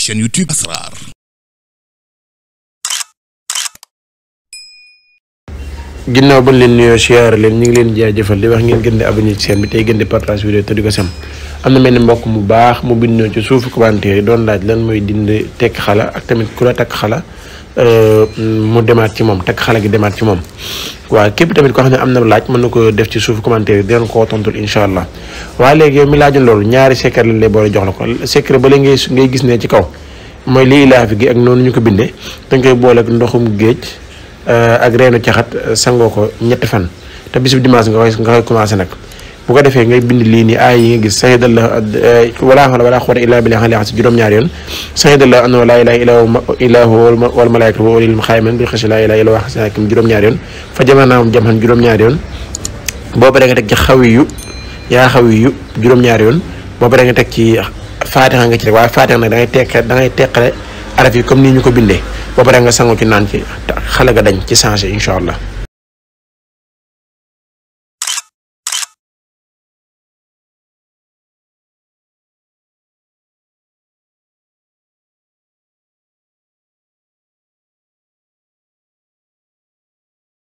chaîne YouTube Asrar. ginnaaw ba leen nuyoo siyaare leen ñu ngi leen jaajëfal di wax ngeen gën di abonné ci chaîne bi tey gën di partage vidéo te di ko sam am na mel ni mbokk mu baax mu bindoo ci suufu commentaire yi doon laaj lan mooy dindi tekk xala ak tamit ku la takk xala mu demaat ci moom takk xala gi demaat ci moom waaw képp tamit koo xam ne am na laaj mën na ko def ci suufu commentaire yi dinañ koo tontul incha allah waaye léegi yow mi laajoon loolu ñaari secret lañ lay boole jox la ko secret ba léegi ngay gis ne ci kaw mooy lii ilaafi gi ak noonu ñu ko bindee dañ koy boole ak ndoxum géej ak reenu caxat sangoo ko ñetti fan te bisu dimanche nga koy commencé nag bu ko defee ngay bind lii nii aay yi nga gis sahidallah wala hawla wala quwwata illa billah xale si juróom-ñaari yoon sahidallah annahu laa ilaaha illaa huwa wal malaa'ikatu wa ulul ilmi qaa'iman bil qisti laa ilaaha illaa huwa xasanakum juróom-ñaari yoon fa jama'naahum jam'an juróom-ñaari yoon boo paree nga teg ci xawiyu yaa xawiyu juróom-ñaari yoon boo paree nga teg ci faatixa nga ci rek waaye faatixa nag da ngay teqale araf yi comme nii ñu ko bindee boo paree nga sangu ci naan ci xale ga dañ ci changé incha allah